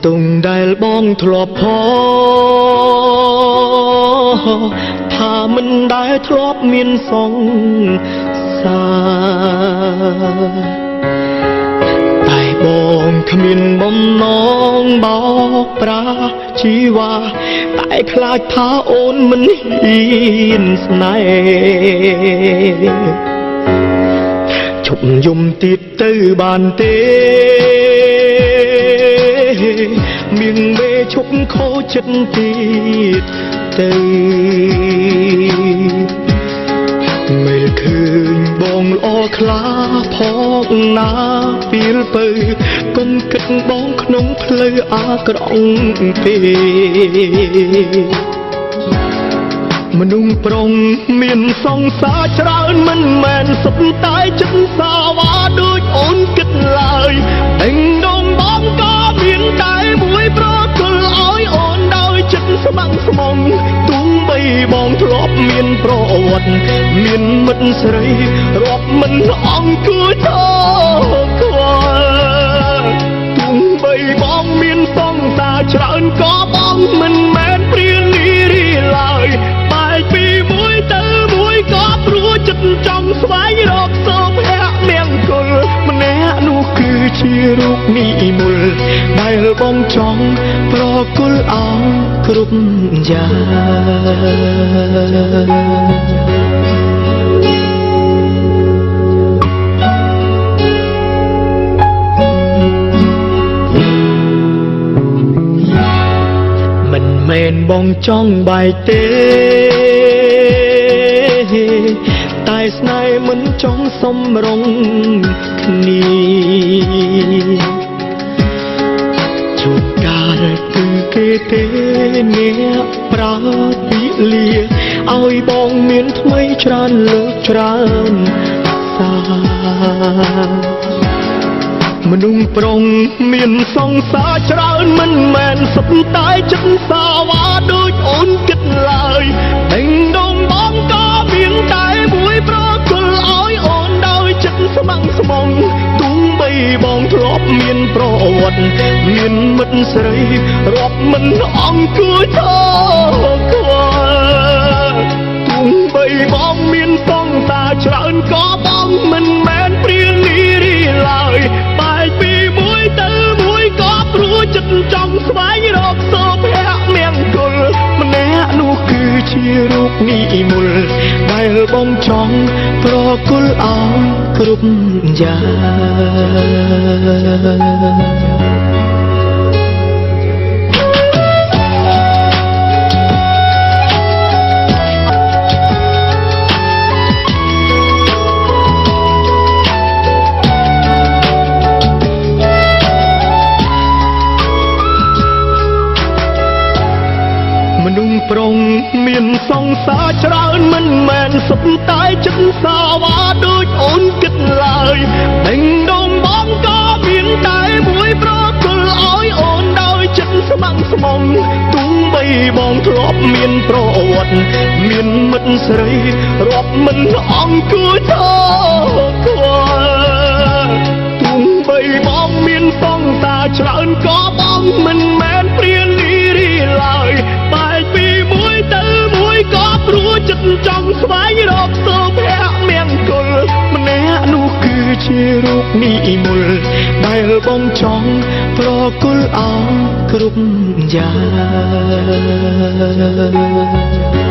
ទុងដែលបងធ្លាប់ផថាមិនដែលធ្លាប់មានសង្សារតែបងគ្មានបំណងបោកប្រាជីវ៉ាតែខ្លាចថាអូនមិនហ៊ានស្នេហ៍ឈប់យំទៀតទៅបានទេមានមេឈប់ខូចចិត្តទៀតទៅមើលឃើញបងល្អខ្លាផងណាពីលពៅគុំគិតបងក្នុងផ្លូវអាក្រក់ទេមនុស្សប្រុងមានសង្សារច្រើនមិនមែនសុទ្ធតែចិត្តសាវ៉ាដូចអូនគិតឡើយអេងដងបងក៏មានតែមួយប្រគល់ឲ្យអូនដោយចិត្តស្ម័គ្រស្មងទោះបីបងធ្លាប់មានប្រវត្តិមានមិត្តស្រីរាប់មិនអង្គួយធខ្វល់ទោះបីបងមានសង្សារច្រើនក៏បងមិនមែនព្រានីរីឡើយបែកពីមួយទៅមួយក៏ព្រោះចិត្តចង់ស្វែងរកសុភមង្គលម្នាក់នោះគឺជារូបនិមលដែលបងចង់ប្រគល់ឲ្យគ្រប់យ៉ាងមិនមែនបងចង់បែកទេតែស្នេហ៍មិនចង់សំរងគ្នាជួនកាលគឺគេទេអ្នកប្រើពីលាឲ្យបងមានថ្មីច្រើនលើកច្រើនសាមនុស្សប្រុងមានសង្សារច្រើនមិនមែនសុទ្ធតែចិត្តសាវ៉ាដូចអូនគិតឡើយដេញដងបងក៏មានតែមួយប្រគល់ឲ្យអូនដោយចិត្តស្ម័គ្រស្មងទោះបីបងធ្លាប់មានប្រវត្តិមានមិត្តស្រីរាប់មិនអង្គួយធខ្វល់ទោះបីបងមានសង្សារច្រើនក៏បងមិនមែនព្រានីរីឡើយបែកពីមួយទៅមួយក៏ព្រោះចិត្តចង់ស្វែងរកសុភមង្គលម្នាក់នោះគឺជារូបនិមលដែលបងចង់ប្រគល់ឲ្យគ្រប់យ៉ាងមនុស្សប្រុងមានសង្សារច្រើនមិនមែនសុទ្ធតែចិត្តសាវ៉ាដូចអូនគិតឡើយដេញដងបងក៏មានតែមួយប្រគល់ឲ្យអូនដោយចិត្តស្ម័គ្រស្មងទោះបីបងធ្លាប់មានប្រវត្តិមានមិត្តស្រីរាប់មិនអង្គួយធខ្វល់ទោះបីបងមានសង្សារច្រើនក៏បងមិនមែនព្រានីរីឡើយបែកពីមួយទៅមួយក៏ព្រោះចិត្តចង់ស្វែងរកសុភមង្គលម្នាក់នោះគឺជារូបនិមលដែលបងចង់ប្រគល់ឲ្យគ្រប់យ៉ាង